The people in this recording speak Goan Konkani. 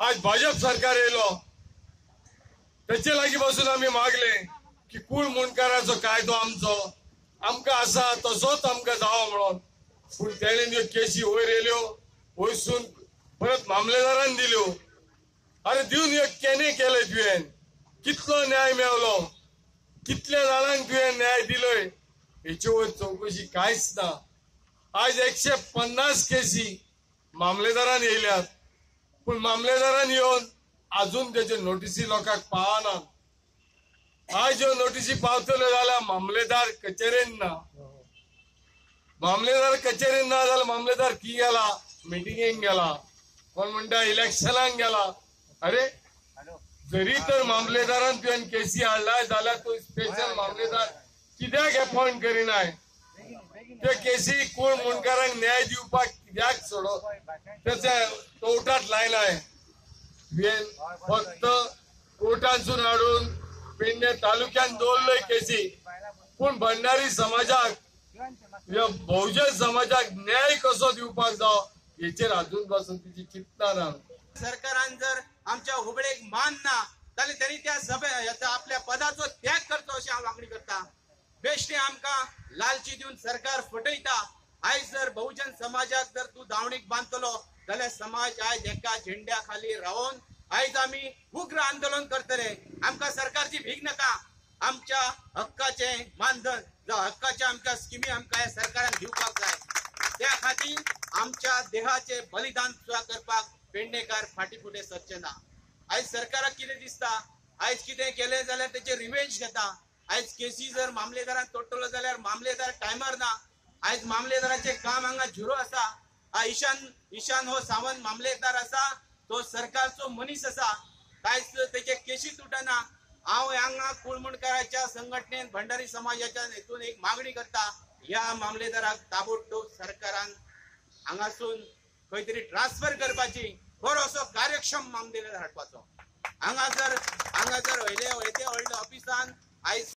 आज भाजप सरकार येयलो तेचे लागीं बसून आमी मागले की कूळ मुंडकाराचो कायदो आमचो आमकां आसा तसोच आमकां जावो म्हणून. पूण तेणें ह्यो केशी वयर येयल्यो, वयसून परत मामलेदारान दिल्यो. अरे दिवन ह्यो केन्ना केले तुवें? कितलो न्याय मेवलो? कितल्या जाणांक तुवें न्याय दिलोय? हेचे वयर चवकशी कांयच ना. आज 150 केशी मामलेदारान येयल्यात, पूण मामलेदारान येवन अजून तेच्यो नोटीसी लोकांक पावना. आज ह्यो नोटीसी पावतल्यो जाल्यार मामलेदार कचेरेन ना. मामलेदार कचेरेन ना जाल्यार मामलेदार की गेला? मिटिंगेक गेला, कोण म्हणटा इलेक्शनाक गेला. अरे जरी तर मामलेदारान तुवें केसी हाडला जाल्यार तो स्पेशल मामलेदार कित्याक अपॉयंट करिनाय? ते केसी कोण मुंडकारांक न्याय दिवपाक कित्याक सोडो तेचे कोर्टात लायलाय? तुवें फक्त कोर्टांतसून हाडून पेडणे तालुक्यान दवरलोय केसी, पूण भंडारी समाजाक, बहुजन समाजाक न्याय कसो दिवपाक जावो हेचेर अजून पासून तिची चिंता ना. सरकारान जर आमच्या हुबळेक मान ना जाल्यार त्यांनी त्या सभे आपल्या पदाचो त्याग करचो अशी हांव मागणी करता. बेश्टे आमकां लालची दिवन सरकार फटयता. आयज जर बहुजन समाजाक जर तूं दावणीक बांदतलो जाल्यार समाज आयज एका झेंड्या खाली रावन आयज आमी उग्र आंदोलन करतले. आमकां सरकारची भीक नाका, आमच्या हक्काचे मानधन जावं हक्काच्या आमच्या स्किमी आमकां ह्या सरकारान दिवपाक जाय. त्या खातीर आमच्या देहाचे बलिदान सुद्दां करपाक पेडणेकार फाटी फुडें सरचे ना. आयज सरकाराक कितें दिसता, आयज कितें केलें जाल्यार तेचे रिवेंज घेता. आयज केसी जर मामलेदारान तोडटलो जाल्यार मामलेदार टायमार ना. आयज मामलेदाराचें काम हांगा झिरो आसा. ईशान हो सावंत मामलेदार आसा, तो सरकारचो मनीस आसा, कांयच तेचे केशी तुटना. हांव हांगा कुळमुंडकाराच्या संघटनेन भंडारी समाजाच्या हेतून एक मागणी करता, ह्या मामलेदाराक ताबडतोब सरकारान हांगासून खंय तरी ट्रान्सफर करपाची, बरो असो कार्यक्षम मामलेदार हाडपाचो. हांगा जर व्हडले व्हडले ऑफिसान आयज